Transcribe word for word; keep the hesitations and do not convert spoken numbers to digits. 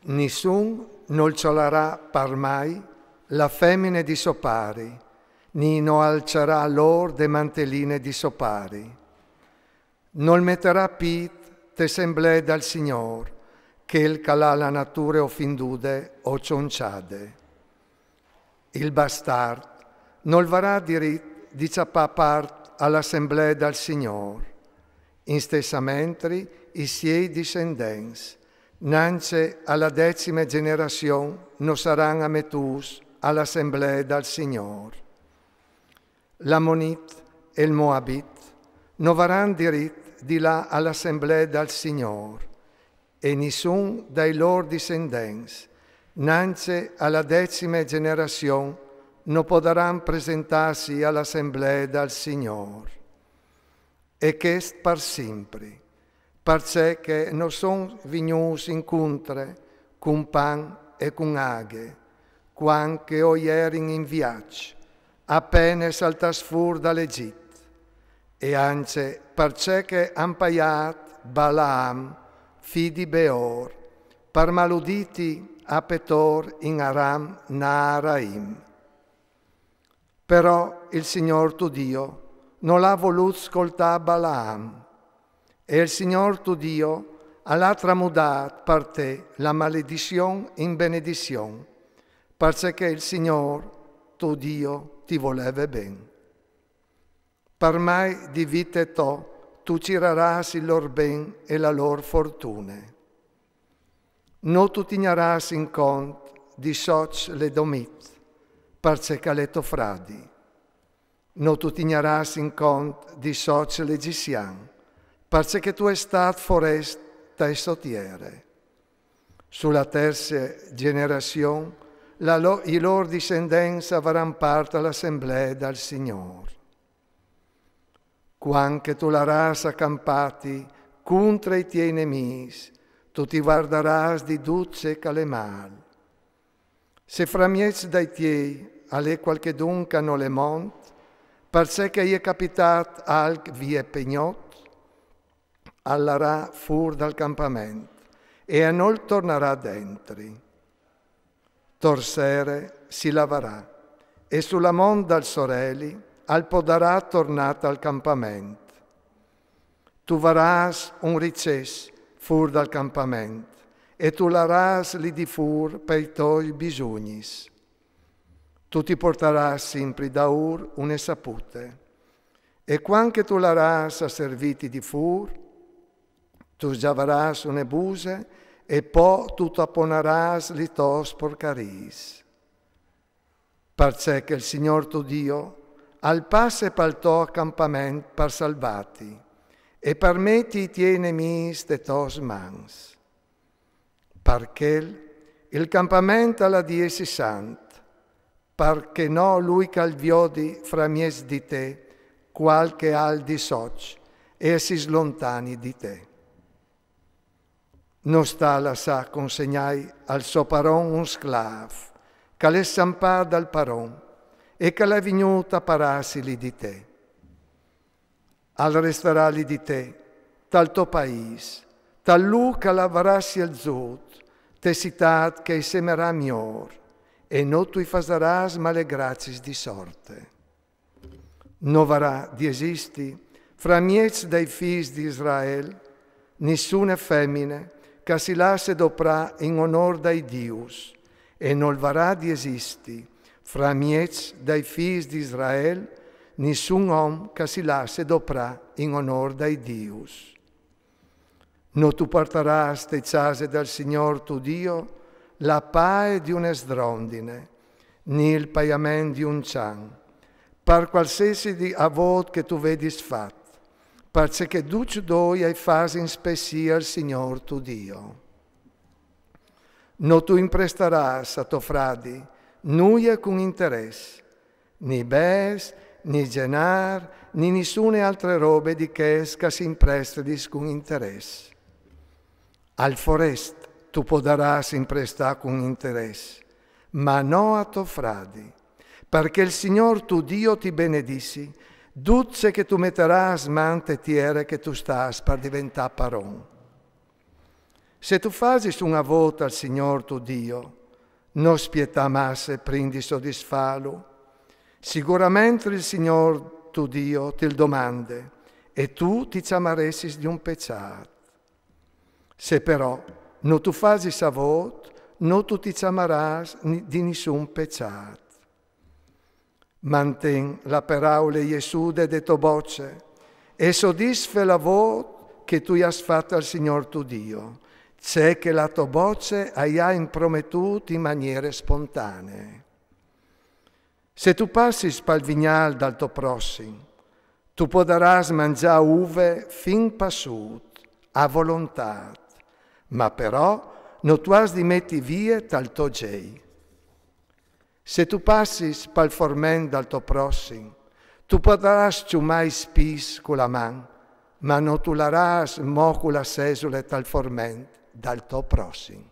Nissun nol ciolarà par mai la femine di so pari, ni no alciarà l'or de manteline di so pari. Nol meterà pît te semblée dal Signôr, chel ch'al à la nature ofindude o cionciade. Il bastart nol varà dirit di cjapâ part a la semblée dal Signôr. Instessamentri i siei discendents, nancje a la decime gjenerazion, no saran ametûts a la semblée dal Signôr. L'amonit e il moabit no varan dirit di lâ a la semblée dal Signôr, e nissun dai lôr discendents, nancje a la decime gjenerazion, no podaran presentâsi a la semblée dal Signôr. E chest par simpri, parcè che no son vignûts incuntre cun pan e cun aghe, cuant che o jerin in viaç, a pene saltâts fûr dal Egjit, e ancje parcè che a àn paiât Balaam, fi di Beor, par maludîti a Petor in Aram Naaraim. Però il Signôr to Diu nol à volût scoltâ Balaam, e il Signôr to Diu al à tramudât par te la maledizion in benedizion, parcè che il Signôr to Diu ti voleve ben. Par mai di vite tô tu cirarâs il lôr ben e la lôr fortune. No tu tignarâs in cont di soç l'edomit, parcè che al è to fradi. No tu tignarâs in cont di soç l'egizian, parcè che tu âs stât forest tai sô tiere. Su la terce gjenerazion, la lô, i lôr discendents a varan part a la semblée dal Signôr. Cuant che tu larâs a campâti cuntre i tiei nemîs, tu ti vardarâs di dut ce che al è mâl. Se framieç dai tiei al è cualchedun che nol è mont, parcè che i è capitât alc vie pe gnot, al larà fûr dal campament e a nol tornarà dentri. Tor sere si lavarà, e su la mont dal soreli al podarà tornâ tal campament. Tu varâs un ricès fûr dal campament, e tu larâs li di fûr pai toi bisugnis. Tu ti portarâs simpri daûr une sapute. E cuant che tu larâs a servîti di fûr, tu sgjavarâs une buse, e po tu taponarâs li tôs porcariis. Parcè che il Signôr to Diu al passe pal to campament par salvâti, e par meti i tiei nemîs tes tôs mans. Par chel, il campament al à di jessi sant, par che no lui ch'al viodi framieç di te cualchi alc di soç e si slontani di te. No sta lassâ consegnâi al so paron un sclâf, ch'al è scampât dal paron e ch'al è vignût a parâsi li di te. Al restarà li di te, tal to paîs, tal lûc ch'al varà sielzût, te citât che i semerà miôr, e no tu i fasarâs male graciis di sorte. No varà di esisti, framieç dai fîs di Israel, nissune femine che si lasse doprâ in onôr dai dius, e nol varà di esisti, framieç dai fîs di Israel, nissun om che si lasse doprâ in onôr dai dius. No tu portarâs te cjase dal Signôr to Diu la pae di une sdrondine, ni il paiament di un cjan, par cualsisedi avôt che tu vedis fat, parcè che ducj doi ai fasin spessî al Signôr to Diu. No tu imprestarâs a to fradi nuie cun interès, ni bêçs, ni gjenâr, ni nissune altre robe di chês che si imprestedis cun interès. Al forest tu podarâs imprestâ cun interès, ma no a to fradi, parcè che il Signôr to Diu ti benedissi dut ce che tu metarâs man te tiere che tu stâs par deventâ paron. Se tu fasis un avot al Signôr to Diu, no spietâ masse prin di sodisfâlu. Siguramentri il Signôr to Diu til domande, e tu ti cjamaressis di un pecjât. Se però no tu fasis avot, no tu ti cjamarâs di nissun pecjât. Mantin la peraule jessude de tô boce e sodisfe l'avot che tu i âs fat al Signôr to Diu, ce che la tô boce a i à imprometût in maniere spontanee. Se tu passis pal vignâl dal to prossim, tu podarâs mangjâ uve fin passût, a volontât, ma però no tu âs di meti vie tal to gjei. Se tu passis pal forment dal to prossim, tu podarâs cjumâ i spis cu la man, ma no tu larâs mocule assesule tal forment dal to prossim.